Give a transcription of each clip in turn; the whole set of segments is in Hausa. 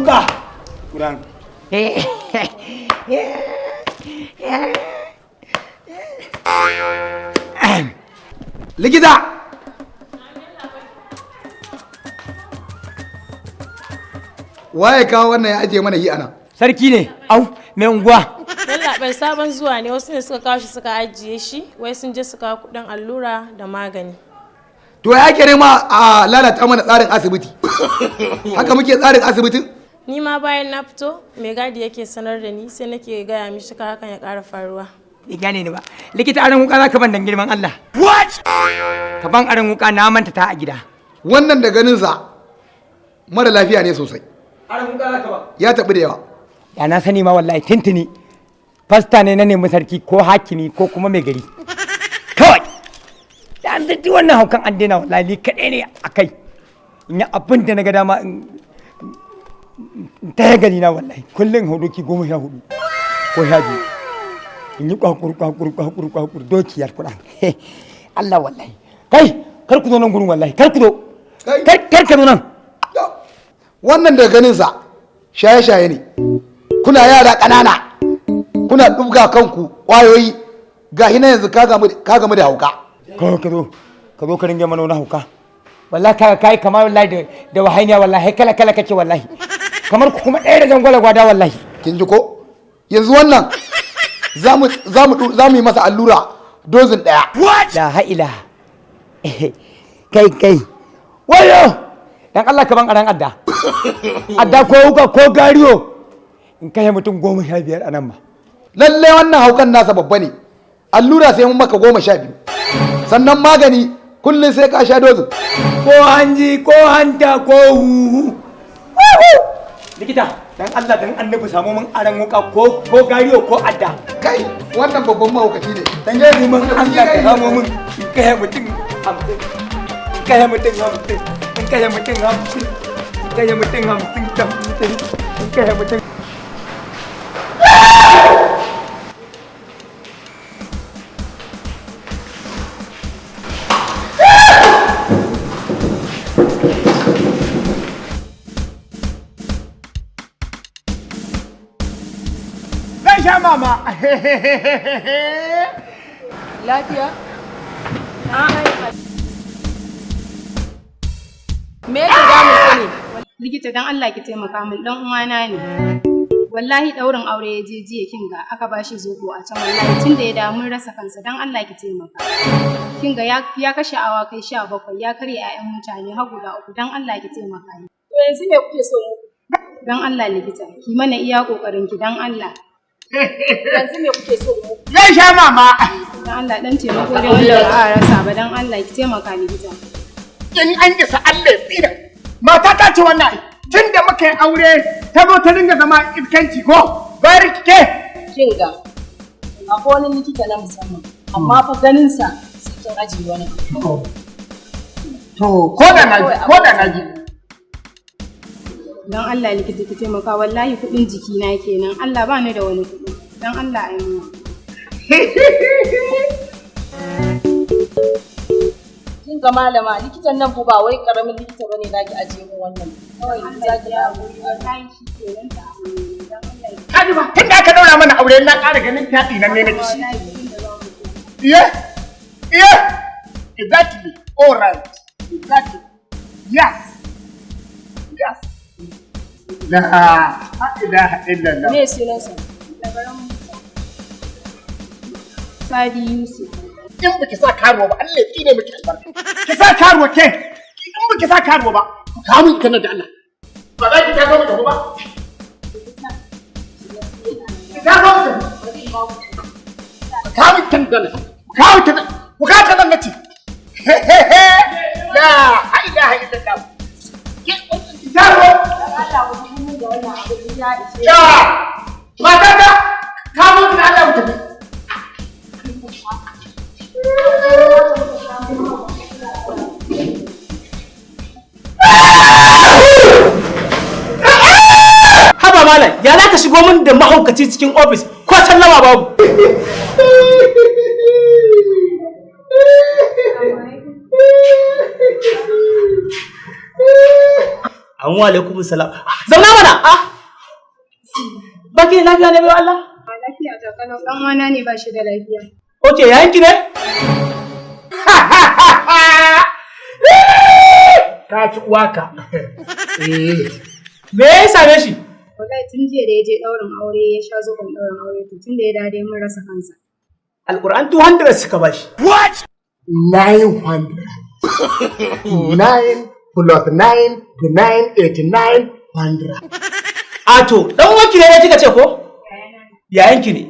Wuka. Kuran. Likita! Waye kawo wannan ya ajiye mana hi ana? Sarki ne, au, mai unguwa. Yallaɓai, sabon zuwa ne, wasu ne suka kawo shi suka ajiye shi, wai sun je su kawo kuɗin allura da magani. To ya kere ma a lalata mana tsarin asibiti. Haka muke tsarin asibitin? Ni ma bayan na fito, mai gadi yake sanar da ni, sai nake gaya mishi ka hakan ya ƙara faruwa. Bai gane ni ba. Likita, aran wuka za ka ban dan girman Allah. What? Ka ban aran wuka, na manta ta a gida. Wannan da ganinsa mara lafiya ne sosai. Aran wuka za ka ban. Ya taɓi da yawa. Ya na sani ma wallahi tintini. Fasta ne na nemi sarki ko hakimi ko kuma mai gari. Kawai. Da an duk wannan haukan an daina, wallahi ni kaɗai ne a kai. In yi abin da na ga dama, in taya gari na, wallahi. Kullum hau doki 14 ko 12. In yi kwakur kwakur kwakur kwakur dokiyar kuɗa. Allah wallahi. Kai, kar ku zo nan gurin, wallahi kar ku zo. Kai. Kar kar ka zo nan. Wannan da ganinsa shaye-shaye ne. Kuna yara ƙanana kuna ɗubga kanku ƙwayoyi, ga hina yanzu ka gamu da hauka. Kawai ka zo ka zo ka ringe mana wani hauka. Wallahi ka kai kamar wallahi da wahainiya, wallahi kala kala kake, wallahi kamar ku kuma ɗaya da zangwala gwada, wallahi. Kin ji ko? Yanzu wannan za mu yi masa allura dozin ɗaya. La ha'ila. Kai kai, wayo dan Allah, ka ban aran adda, adda ko wuka ko gariyo, in kai mutum 15 a nan ma. Lallai wannan haukan nasa babba ne. Allura sai mun maka 12. Sannan magani kullum sai ka sha dozin. Ko hanji ko hanta ko huhu. Likita, dan Allah dan annabi, samu mun aran wuka ko gariyo ko adda. Kai, wannan babban mahaukaci ne. Dan girman Allah ka samo mun, in kai mutum 50, in kai mutum 50, in kai mutum 50, in kai mutum 50 50, in kai mutum. Zan sha mama. Lafiya? Me yake damun sa ne? Likita, dan Allah ki taimaka min, dan uwana ne. Wallahi daurin aure ya je jiya, kin ga aka bashi zobo a can, wallahi tun da ya dawo mun rasa kansa. Dan Allah ki taimaka. Kin ga ya kashe awakai 17, ya karya 'ya'yan mutane har guda uku, dan Allah ki taimaka ni. To yanzu me kuke so mu? Dan Allah likita, ki mana iya kokarin ki, dan Allah. Yanzu me kuke so mu? Zan sha mama. Dan Allah, dan taimako dai wanda ba a rasa ba, dan Allah ki taimaka likita. In an isa Allah ya tsira. Mata ta ce wannan ai. Tun da muka yi aure ta zo ta dinga zama iskanci ko? Bari kike. Kin ga, akwai wani likita na musamman, amma fa ganin sa sai kin ajiye wani abu. To ko da na ji, ko da na ji. Dan Allah likita ki taimaka, wallahi kuɗin jikina kenan. Allah ba ni da wani kuɗi. Dan Allah ai mu. Kin ga malama, likitan nan fa ba wai karamin likita bane, zaki ajiye mu wannan. Kawai zaki ya Wallahi shi kenan ta amana. Dan Allah ki Kaji ba tun da aka daura mana aure na ƙara ganin taɗi nan ne na ci. wallahi kuɗin da za mu ci. Iye? Iye? Exactly. All right. Exactly. Yes. Yes. La ilaha illallah. Me sunansa? Labaran Musa. Sadi Yusuf. In baki sa karuwa ba, Allah ya tsine miki albarka. Ki sa karuwa ke. In baki sa karuwa ba, ku kawo min ita nan da Allah. Ba za ki ta zo mu tafi ba. Ki ta zo mu tafi. Ku kawo min ita nan da Allah. Ku kawo ita nan. Ku kawo ta nan nace. La ilaha illallah. Ki karuwa. Allah ku ji mun da wannan abin ya ishe. Ya! Matata! Kawo min da Allah mu tafi. Haba malam, ya za ka shigo min da mahaukaci cikin ofis ko sallama babu? An wa alaikum salam. Zauna mana. Ah, Baki da lafiya ne bai Allah? Lafiya ta kalau dan uwana ne ba shi da lafiya. Okay, yayin ki ne? Ka ci uwaka. Eh. Me ya same shi? Wallahi tun jiya da ya je ɗaurin aure ya sha zoɓon ɗaurin aure, to tun da ya dawo dai mun rasa kansa. Alquran 200 suka bashi. 900. 9 plus 9 to 9, 89, 100. A to, dan uwanki ne kika ce ko? Yayan ki ne.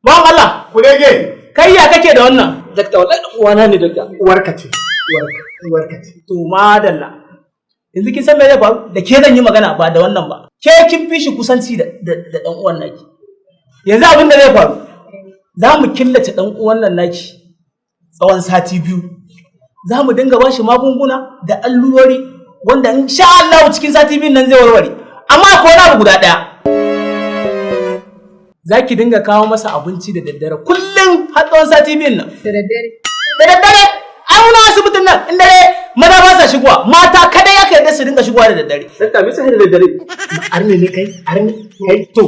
Bawan Allah, Kurege, kai ya kake da wannan? Dakta, wallahi dan uwana ne, dakta. Uwarka ce. Uwarka, uwarka ce. To madalla. Yanzu kin san me zai faru? Da ke zan yi magana ba da wannan ba. Ke kin fi shi kusanci da dan uwan naki. Yanzu abin da zai faru, za mu killace dan uwan nan naki tsawon sati 2. Za mu dinga bashi magunguna da allurori wanda insha Allah cikin sati 2 nan zai warware. Amma akwai wani abu guda ɗaya. Za ki dinga kawo masa abinci da daddare kullum har tsawon sati 2 nan. Da daddare. Da daddare ai muna asibitin nan in dare maza ba sa shigowa, mata kadai aka yarda su dinga shigowa da daddare. Dakta, me yasa da daddare? Arne ne kai? Arne kai? To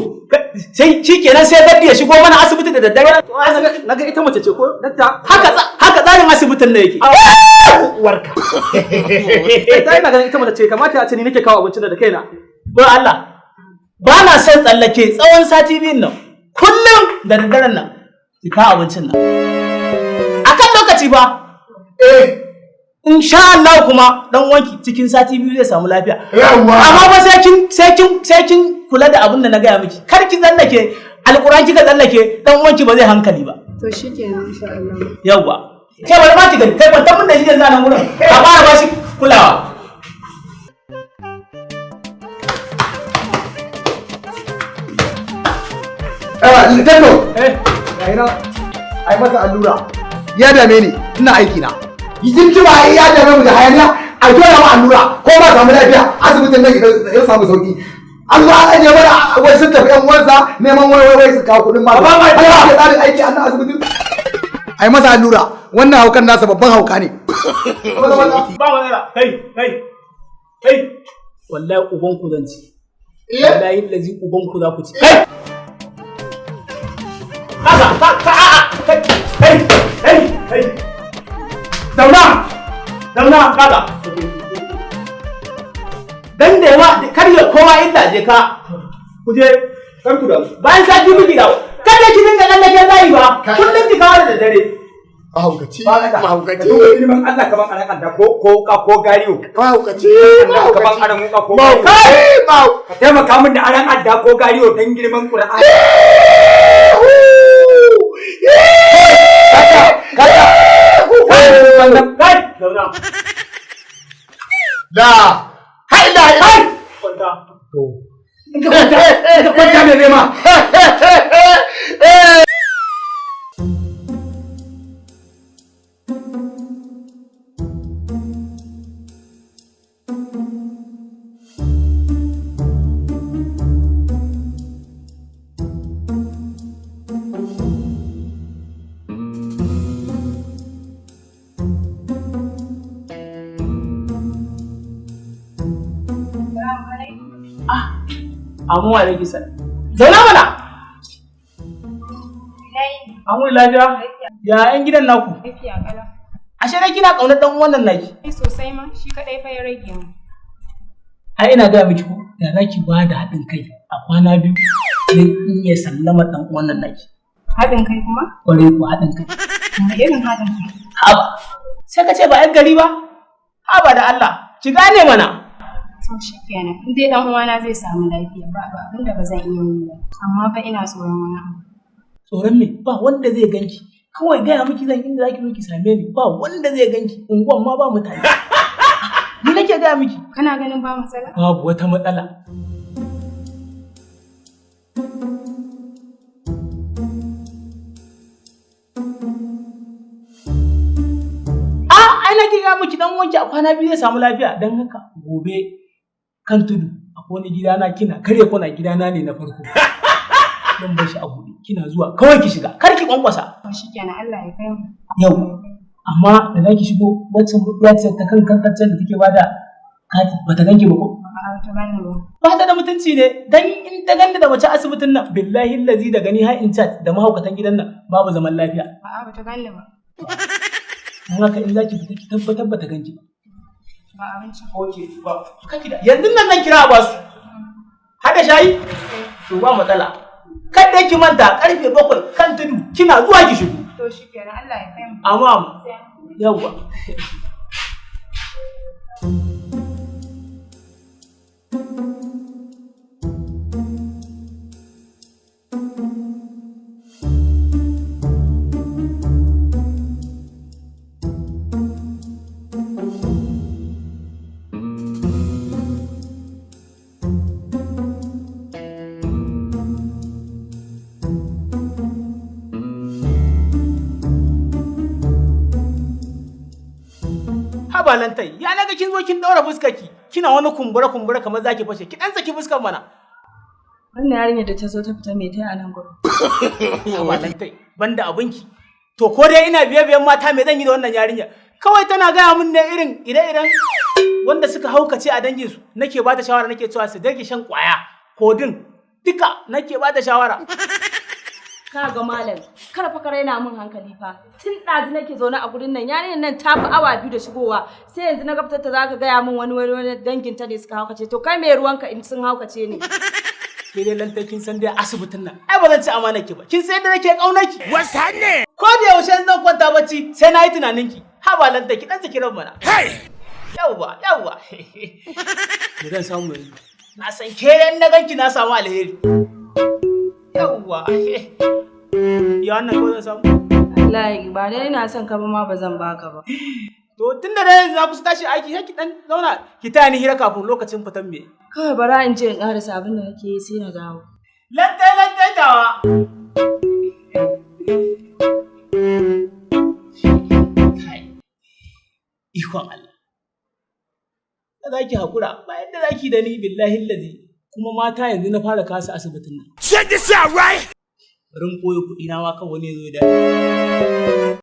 sai shikenan sai gaddi ya shigo mana asibiti da daddare. To ai naga ita mace ce ko, dakta? Haka tsarin asibitin nan yake. Uwarka. Dakta, ina ganin ita mace ce, kamata a ce ni nake kawo abincin da kaina. Ba Allah ba na son tsallake tsawon sati 2 nan, kullum da daddaren nan ki kawo abincin nan akan lokaci ba. Eh. Insha Allah kuma dan uwanki cikin sati 2 zai samu lafiya. Yawwa. Amma ba sai kin kula da abin da na gaya miki. Kar ki tsallake, alƙur'an kika tsallake dan uwanki ba zai hankali ba. To shikenan, insha Allah. Yawwa. Ke bari ma ki gani, kai kwantar mun da shi yanzu a nan gurin. Ka fara ba shi kulawa. Eh, Tato. Eh. Ga nan. Ai masa allura. Ya dame ni, ina aiki na. Yin jima ya dame mu da hayaniya, a dole ma allura ko ba samu lafiya asibitin nan ya samu sauki. An zo an ajiye mana wai sun tafi yan uwansa neman wai wai wai su kawo kuɗin magani. Ba ma Haka ake tsarin aiki a nan asibitin. Ai masa allura, wannan haukan nasa babban hauka ne. Ba matsala. Kai, kai. Kai. Wallahi uban ku zan ci. Wallahi lazi uban ku za ku ci. Kai. Kasa, ka ka a a kai kai kai kai. Zauna. Zauna kaga. Dan da yawa kar ya kowa illa je ka. Ku je kar ku dawo. Bayan sati miki dawo. Kada ki dinga tsallake layi ba. Kullum ki kawo da daddare. Mahaukaci, Ka mahaukaci, duba girman Allah kaman aran anda ko ko wuka ko gariyo. mahaukaci, Allah kaman mahaukaci. aran wuka ko gariyo. Mahaukaci, mahaukaci. Ka taimaka min da aran adda ko gariyo dan girman Qur'ani. Kada kada. Kai, zauna. La, haila, Kai. Kwanta. In ka kwanta, in ka kwanta me nema. Amu wa alaikum salam. Zauna mana. An wuni lafiya? Ya ƴan gidan naku? Lafiya kalau. Ashe dai kina ƙaunar dan uwan nan naki. Ai sosai ma, shi kadai fa ya rage mu. Ai ina gaya miki ko da zaki ba da haɗin kai a kwana 2 zan iya sallama dan uwan nan naki. Haɗin kai kuma? Kwarai ko haɗin kai. Wani irin haɗin kai? Haba. Sai ka ce ba ƴan gari ba? Haba da Allah. Ki gane mana. To shikenan, in dai dan uwana zai samu lafiya ba abin da ba zan iya yi ba. Amma fa ina tsoron wani abu. Tsoron me? Ba wanda zai ganki. Kawai gaya miki zan inda zaki zo ki same ni, ba wanda zai ganki, unguwan ma ba mutane. Ni nake gaya miki. Kana ganin ba matsala? Babu wata matsala. A ai na ki ga miki dan wanki a kwana 2 zai samu lafiya, dan haka gobe kan tudu akwai wani gidana, kina karya kwana gidana ne na farko. Zan bar shi a buɗe, kina zuwa kawai ki shiga, kar ki kwankwasa. To shikenan, Allah ya kai mu. Yau amma da zaki shigo, waccan ya ce ta kan kankancen da take bada kati bata ganki ba ko? A'a A'a, ta gane ba. Ba ta da mutunci ne, dan in ta ganni da mace asibitin nan, billahi lazi da gani har in chat da mahaukatan gidan nan babu zaman lafiya. A'a, ba ta gane ba. Dan haka in zaki fita ki tabbatar ba ta ganki ba. Ba abinci. Okay, ba. Kaki da yanzu nan zan kira a basu. Hada shayi? To ba matsala. Kada ki manta karfe 7 kan tudu kina zuwa ki shigo. To shikenan, Allah ya kai mu. Amma yawwa. Haba lantai, ya naga kin zo kin daura fuskarki, kina wani kumbura kumbura kamar zaki fashe, ki dan saki fuskar mana. Wannan yarinyar da ta zo ta fita mai ta a nan gurin. Haba lantai, banda abinki. To ko dai ina biye biyen mata me zan yi da wannan yarinya? Kawai tana gaya min ne irin ire-iren wanda suka haukace a danginsu, nake ba ta shawara nake cewa su dage shan kwaya, kodin, duka nake ba ta shawara. Ka ga malam, kar fa ka raina min hankali fa. Tun ɗazu nake zaune a gurin nan, yarinyar nan ta fi awa 2 da shigowa. Sai yanzu na gabtar ta zaka gaya min wani wani wani dangin ta ne suka haukace. To kai me ruwanka in sun haukace ne? Ke dai lantai kin san dai asibitin nan. Ai ba zan ci amanar ki ba. Kin san yadda nake kaunar ki. Wasanne. Ko da yaushe in zan kwanta bacci sai na yi tunanin ki. Haba lantai ki dan saki ran mana. Yawwa, yawwa. Me zan samu yanzu? Na san ke dai in na ganki na samu alheri. Yawwa. Ya wannan ko zan samu? Wallahi ba dai ina son ka ba ma ba zan baka ba. To tun da dai za ku tashi aiki sai ki dan zauna ki taya ni hira kafin lokacin fitan me. Kawai bara in je in ƙarasa abin da nake yi sai na dawo. Lantai lantai tawa. Kai. Ikon Allah. Da za ki haƙura ba yadda za ki da ni billahi lazi kuma mata yanzu na fara kasa asibitin nan. Check this out, right? Bari in ɓoye kuɗi na ma kan wani ya zo ya dame.